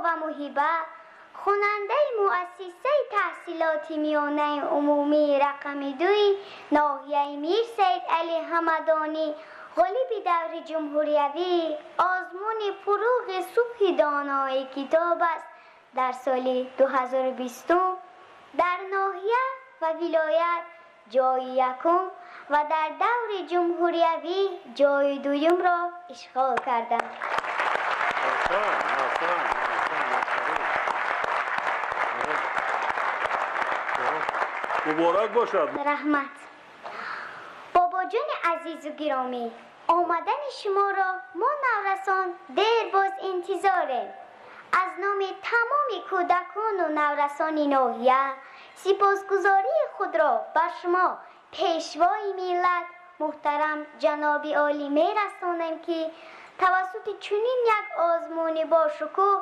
Шарипова Муҳиба, хонандаи муассисаи таҳсилоти миёнаи умумии рақами 2 ноҳияи Мир Саид Али Ҳамадонӣ, ғолиби даври ҷумҳуриявии озмуни «Фуруғи субҳи донои китоб» аст. Дар соли 2020 дар ноҳия ва вилоят ҷои якум ва дар даври ҷумҳуриявӣ ҷои дуюмро ишғол кардам. Аҳсан, аҳсан, аҳсан, офарин. Муборак бошад. Раҳмат. Бобоҷони азизу гиромӣ, омадани шуморо мо наврасон дербоз интизорем. Аз номи тамоми кӯдакону наврасони ноҳия сипосгузории худро ба шумо, пешвои миллат, муҳтарам ҷаноби олӣ мерасонем, ки тавассути чунин як озмуни бошукӯҳ,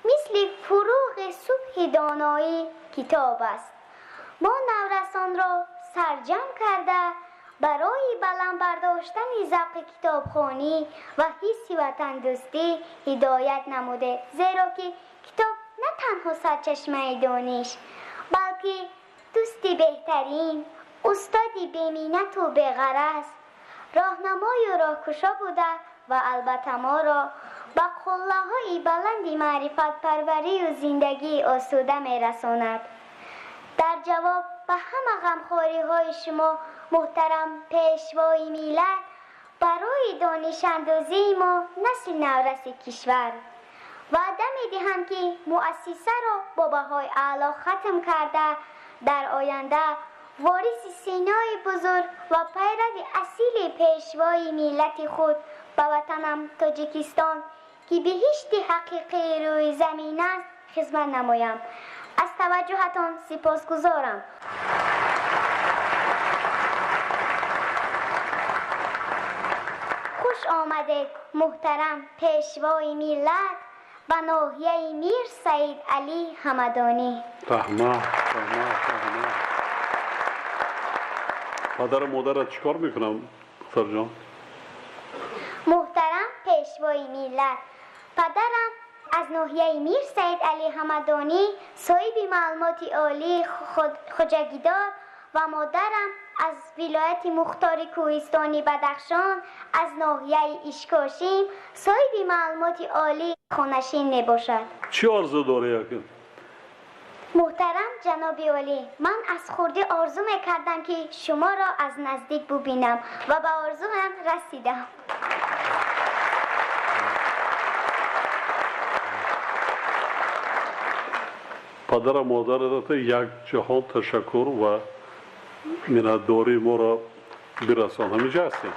мисли фуруғи субҳи доноӣ китоб аст, мо наврасонро сарҷамъ карда, барои баланд бардоштани завқи китобхонӣ ва ҳисси ватандӯстӣ ҳидоят намудед, зеро ки китоб на танҳо сарчашмаи дониш, балки дӯсти беҳтарин, устоди беминнату беғараз, роҳнамою роҳкушо буда ва албатта моро ба қуллаҳои баланди маърифатпарварию зиндагии осуда мерасонад. Дар ҷавоб ба ҳама ғамхориҳои шумо, муҳтарам пешвои миллат, барои донишандозии мо, насли навраси кишвар, ваъда медиҳам, ки муассисаро бо баҳои аъло хатм карда, дар оянда вориси синои бузург ва пайрави асили пешвои миллати худ ба ватанам Тоҷикистон, ки биҳишти ҳақиқии рӯи замин аст, хизмат намоям. Аз таваҷҷӯҳатон сипосгузорам. Хуш омадед, муҳтарам пешвои миллат, ба ноҳияи Мир Саид Алӣ Ҳамадонӣ. Раҳмат, раҳмат, раҳмат. Падару модарат чӣ кор мекунанд, духтарҷон? Муҳтарам пешвои миллат, падарам аз ноҳияи Мир Саид Алӣ Ҳамадонӣ, соҳиби маълумоти олии хоҷагидор ва модарам аз вилояти мухтори кӯҳистони Бадахшон, аз ноҳияи Ишкошим, соҳиби маълумоти олии хонашин мебошад. Чӣ орзу дорӣ акин? Муҳтарам ҷаноби олӣ, ман аз хурдӣ орзу мекардам, ки шуморо аз наздик бубинам ва ба орзуам расидам. Падару модарат як ҷаҳон ташаккур ва миннатдории моро бирасон. Ҳаминҷа ҳастем.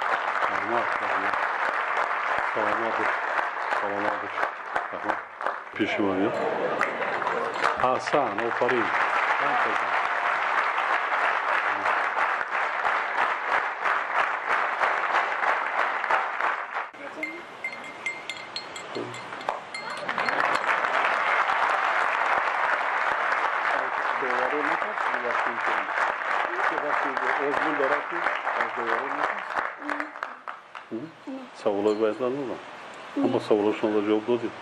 Раҳмат, раҳмат. Саломат бош, саломат бош. Раҳмат. Пеши ман. Аҳсан, офарин. Доваро метарсиди вақти имтиҳон? Ки вақти озмун дорад, ки аз доваро метарсид? Саволҳои бояд надодам, аммо саволошонро ҷавоб додед.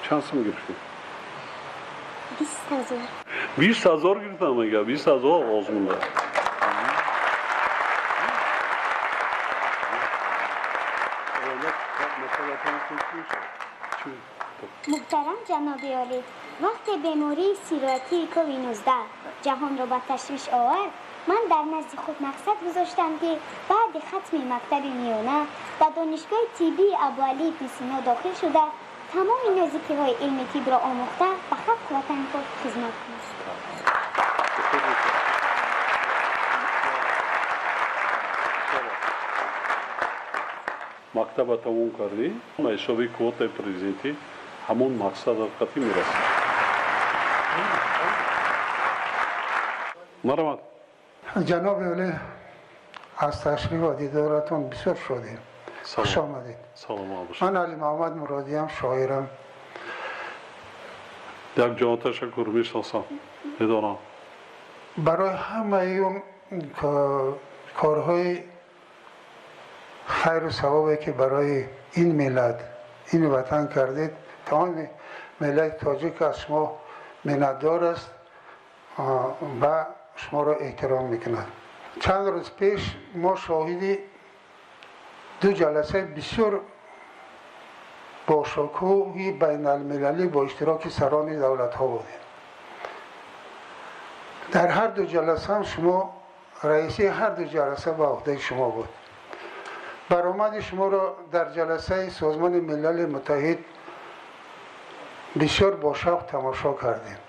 Чанд сум гирифтед? 20 000. 20 000 гирифтам, мега, 20 000 озмунда. Муҳтарам ҷаноби олӣ, вақте бемории сироятии ковид-19 ҷаҳонро ба ташвиш овард, ман дар назди худ мақсад гузоштам, ки баъди хатми мактаби миёна ба донишгоҳи тиббии Абуалӣ ибни Сино дохил шуда, тамоми нозикиҳои илми тибро омӯхта, ба халқу ватани худ хизмат кунам. Мактаба тамом кардӣ, ҳисоби квотаи президентӣ ҳамон мақсадат қатъӣ мерасид. Марҳамат. Ҷаноби олӣ, аз ташриф ва дидоратон бисёр шодем. Хуш омадед. Саломат бошед. Ман Али Муҳаммад Муродиям, шоирам. Як ҷаҳон ташаккур, мешиносам, медонам. Барои ҳамаи он корҳои хайру савобе, ки барои ин миллат, ин ватан кардед, тамоми миллати тоҷик аз шумо миннатдор аст ва шуморо эҳтиром мекунад. Чанд рӯз пеш мо шоҳиди ду ҷаласаи бисёр бошукӯҳи байналмилалӣ бо иштироки сарони давлатҳо будем. Дар ҳар ду ҷаласа ҳам шумо раиси ҳар ду ҷаласа ба уҳдаи шумо буд. Баромади шуморо дар ҷаласаи Созмони Милали Муттаҳид бисёр бошавқ тамошо кардем.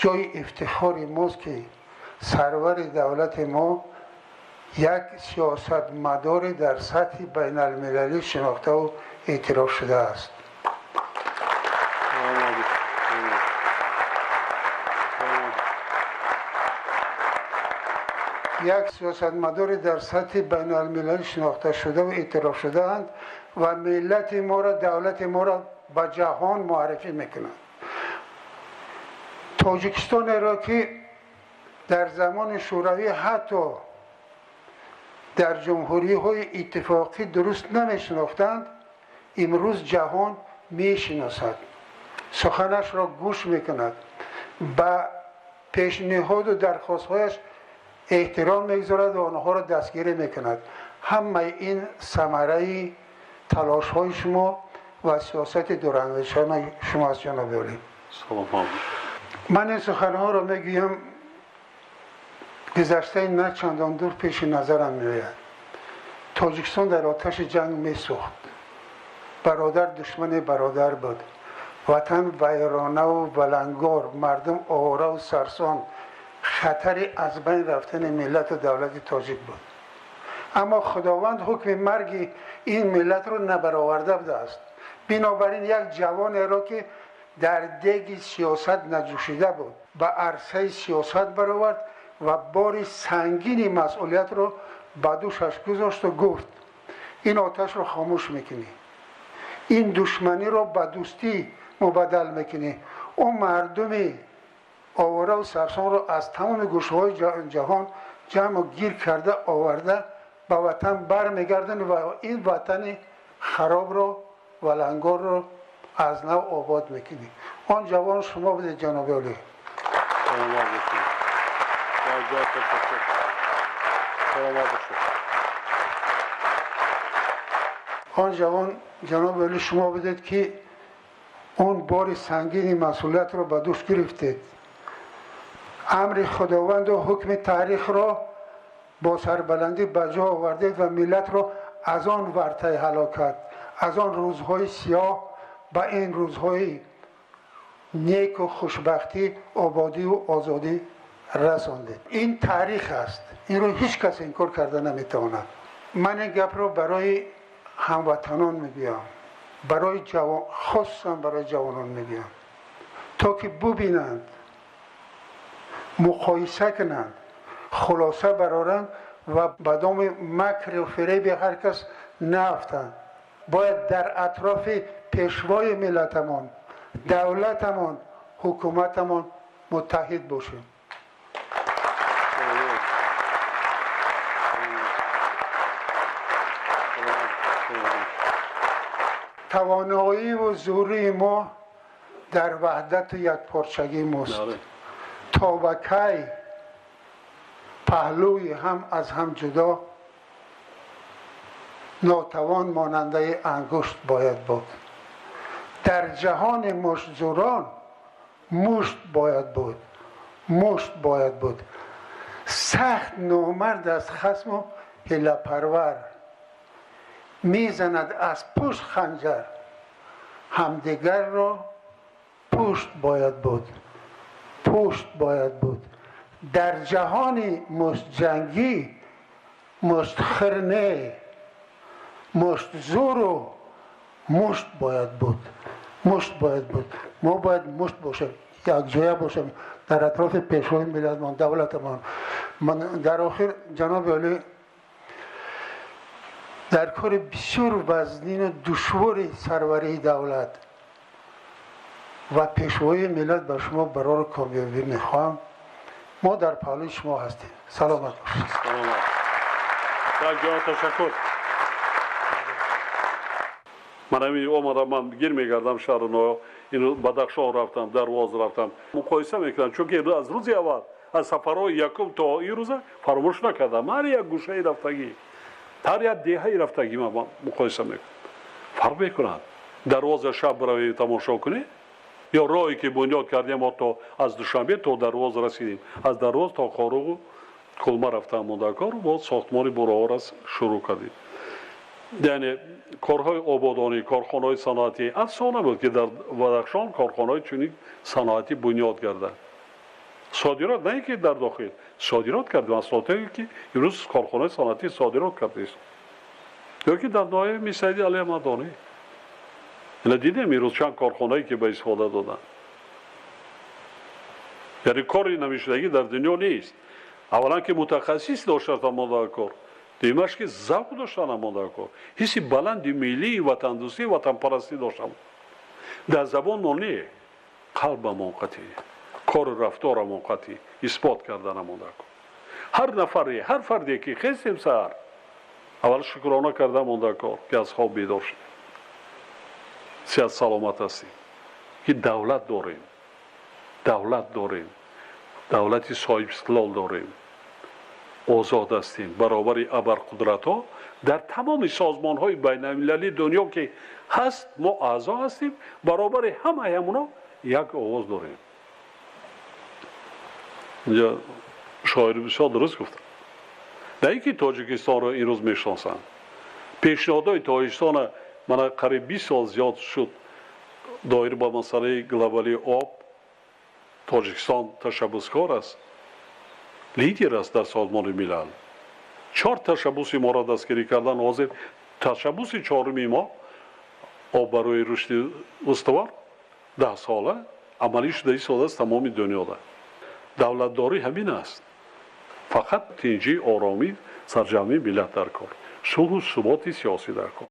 Ҷои ифтихори мост, ки сарвари давлати мо як сиёсатмадори дар сатҳи байналмилалӣ шинохтаву эътироф шудааст. Як сиёсатмадори дар сатҳи байналмилалӣ шинохта шудаву эътироф шудаанд ва миллати моро, давлати моро ба ҷаҳон муаррифӣ мекунанд. Тоҷикистонеро, ки дар замони Шӯравӣ ҳатто дар ҷумҳуриҳои иттифоқӣ дуруст намешинохтанд, имрӯз ҷаҳон мешиносад, суханашро гӯш мекунад, ба пешниҳоду дархостҳояш эҳтиром мегузорад ва онҳоро дастгирӣ мекунад. Ҳамаи ин самараи талошҳои шумо ва сиёсати дурандешонаи шумо аст, ҷаноби олӣ. Ман ин суханҳоро мегӯям, гузаштаи на чандон дур пеши назарам меояд. Тоҷикистон дар оташи ҷанг месӯхт, бародар душмани бародар буд, ватан вайронаву валангор, мардум овораву сарсон, хатари аз байн рафтани миллату давлати тоҷик буд. Аммо Худованд ҳукми марги ин миллатро набароварда будааст. Бинобар ин як ҷавонеро, ки дар деги сиёсат наҷӯшида буд, ба арсаи сиёсат баровард ва бори сангини масъулиятро ба дӯшаш гузошту гуфт: ин оташро хомӯш мекунӣ, ин душманиро ба дӯстӣ мубаддал мекунӣ, ӯ мардуми овора сарсонро аз тамоми гӯшаҳои ҷаҳон ҷамъу гир карда оварда ба ватан бармегардонӣ ва ин ватани харобро, валангорро аз нав обод мекунӣ. Он ҷавон шумо будед, ҷаноби олӣ. Он ҷавон, ҷаноби олӣ, шумо будед, ки он бори сангини масъулиятро ба дӯш гирифтед, амри Худованду ҳукми таърихро бо сарбаландӣ ба ҷо овардед ва миллатро аз он вартаи ҳалокат, аз он рӯзҳои сиёҳ ба ин рӯзҳои неку хушбахтӣ, ободиву озодӣ расондед. Ин таърих аст, инро ҳеҷ кас инкор карда наметавонад. Ман ин гапро барои ҳамватанон мегӯям, барои ҷавон, хусусан барои ҷавонон мегӯям, то ки бубинанд, муқоиса кунанд, хулоса бароранд ва ба доми макру фиреби ҳар кас наафтанд. Бояд дар атрофи пешвои миллатамон, давлатамон, ҳукуматамон муттаҳид бошем. Тавоноиву зӯрии мо дар ваҳдату якпорчагии мост. То ба кай паҳлӯи ҳам аз ҳам ҷудо, нотавон монандаи ангушт бояд буд. Дар ҷаҳони муштзӯрон мушт бояд буд, мушт бояд буд. Сахт номард аст хасму ҳилапарвар, мезанад аз пушт ханҷар, ҳамдигарро пушт бояд буд, пушт бояд буд. Дар ҷаҳони муштҷангӣ муштхир не, муштзӯру мушт бояд буд, мушт бояд буд. Мо бояд мушт бошем, якҷоя бошем дар атрофи пешвои миллатмон, давлатамон. Ман дар охир, ҷаноби олӣ, дар кори бисёр вазнину душвори сарварии давлат ва пешвои миллат ба шумо барору комёбӣ мехоҳам. Мо дар паҳлӯи шумо ҳастем. Саломат бошед. Саломат. Ташаккур. Ман ҳамин омадам, ман гир мегардам шаҳру ноҳия, ин Бадахшон рафтам, Дарвоз рафтам, муқоиса мекунам, чунки аз рӯзи аввал, аз сафарҳои якум то ин рӯза фаромӯш накардам. Ҳар як гӯшаи рафтагӣ, ҳар як деҳаи рафтагӣ ман муқоиса мекунам, фарқ мекунад. Дарвоза шаб биравӣ, тамошо кунӣ, ё роҳе ки бунёд кардем, мо то аз Душанбе то Дарвоз расидем, аз Дарвоз то Хоруғу Кулма рафтам, мондакор бо сохтмони буроҳоро шурӯъ кардем. Яъне корҳои ободонӣ, корхонаҳои саноатӣ, афсона буд, ки дар Бадахшон корхонаҳои чунин саноатӣ бунёд гардад. Содирот, на ин ки дар дохил содирот кардем, маҳсулотое ки имрӯз корхонаи саноатӣ содирот кардааст. Ё ки дар ноҳияи Мирсаиди Алиҳамадонӣ ина дидем, имрӯз чанд корхонае ки ба истифода доданд. Яъне кори намешудагӣ дар дунё нест. Аввалан, ки мутахассис доштан монда кор, дуюмаш, ки завқ доштан монда кор, ҳисси баланди миллии ватандӯстӣ, ватанпарастӣ доштам. Дар забонмон не, қалбамон қатъӣ, кору рафторамон қатъӣ исбот карда намонда кор. Ҳар нафаре, ҳар фарде ки хестем саҳар, аввал шукрона карда монда кор, ки аз хоб бедор шудем, сиҳат саломат ҳастем, ки давлат дорем, давлат дорем, давлати соҳибистиқлол дорем, озод ҳастем, баробари абарқудратҳо дар тамоми созмонҳои байналмилалии дунё ки ҳаст, мо аъзо ҳастем, баробари ҳамаи ҳамуно як овоз дорем. Инҷа шоири бисёр дуруст гуфтанд, на ин ки Тоҷикистонро имрӯз мешиносанд. Пешниҳодҳои Тоҷикистона мана қариб 20 сол зиёд шуд, доир ба масъалаи глобалии об Тоҷикистон ташаббускор аст, лидер аст дар Созмони Милал. Чор ташаббуси моро дастгирӣ кардан. Ҳозир ташаббуси чоруми мо, об барои рушди устувор, 10 сола амалӣ шуда истодааст тамоми дунёда. Давлатдорӣ ҳамин аст: фақат тинҷӣ, оромӣ, сарҷамъии миллат дар кор, сулҳу суботи сиёсӣ дар кор.